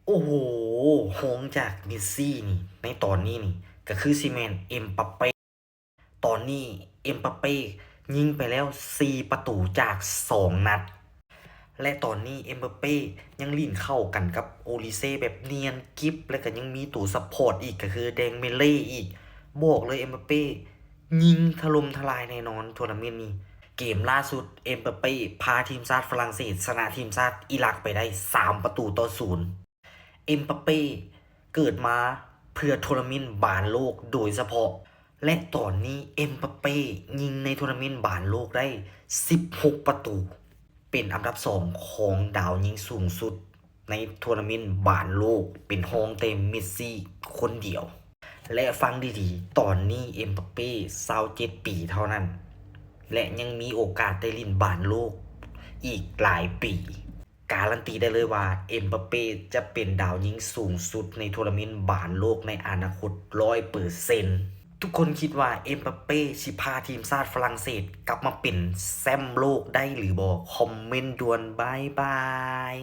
ໂອ້ໂຫ ຮອງຈາກເມດຊີນີ້ ໃນຕອນນີ້ນີ້ ກໍຄືຊິແມ່ນເອັມປາເປ້. ຕອນນີ້ເອັມປາເປ້ຍິງໄປແລ້ວສີ່ປະຕູຈາກສອງນັດ ແລະ ຕອນນີ້ເອັມປາເປ້ຍັງຫຼິ້ນເຂົ້າກັນກັບໂອລິເຊແບບນຽນກິບ ແລະ ກໍຍັງມີໂຕຊັບພອດອີກ ກໍຄືແດງເມເລ່ອີກ. ບອກເລີຍເອັມປາເປ້ຍິງຖະຫຼົ່ມທະລາຍແນ່ນອນໂທນາເມັນນີ້. ເກມລ່າສຸດ ເອັມປາເປ້ພາທີມຊາດຝຣັ່ງເສດຊະນະທີມຊາດອີຣັກໄປໄດ້ສາມປະຕູຕໍ່ສູນ. ເອັມປາເປ້ເກີດມາເພື່ອໂທນາເມັນບານໂລກໂດຍສະເພາະ ແລະ ຕອນນີ້ເອັມປາເປ້ຍິງໃນໂທນາເມັນບານໂລກໄດ້ສິບຫົກປະຕູ ເປັນອັນດັບສອງຂອງດາວຍິງສູງສຸດໃນໂທນາເມັນບານໂລກ ເປັນຮອງແຕ່ເມດຊີຄົນດຽວ. ແລະ ຟັງດີໆ ຕອນນີ້ເອັມປາເປ້ຊາວເຈັດປີເທົ່ານັ້ນ ແລະ ຍັງມີໂອກາດໄດ້ຫຼິ້ນບານໂລກອີກຫຼາຍປີ. ກາລັນຕີໄດ້ເລີຍວ່າເອັມປາເປ້ຈະເປັນດາວຍິງສູງສຸດໃນໂທນາເມັນບານໂລກໃນອະນາຄົດຮ້ອຍເປີເຊັນ. ທຸກຄົນຄິດວ່າເອັມປາເປ້ຊິພາທີມຊາດຝຣັ່ງເສດກັບມາເປັນແຊ້ມໂລກໄດ້ຫຼືບໍ່? ຄອມເມັນດ່ວນ. ບາຍບາຍ.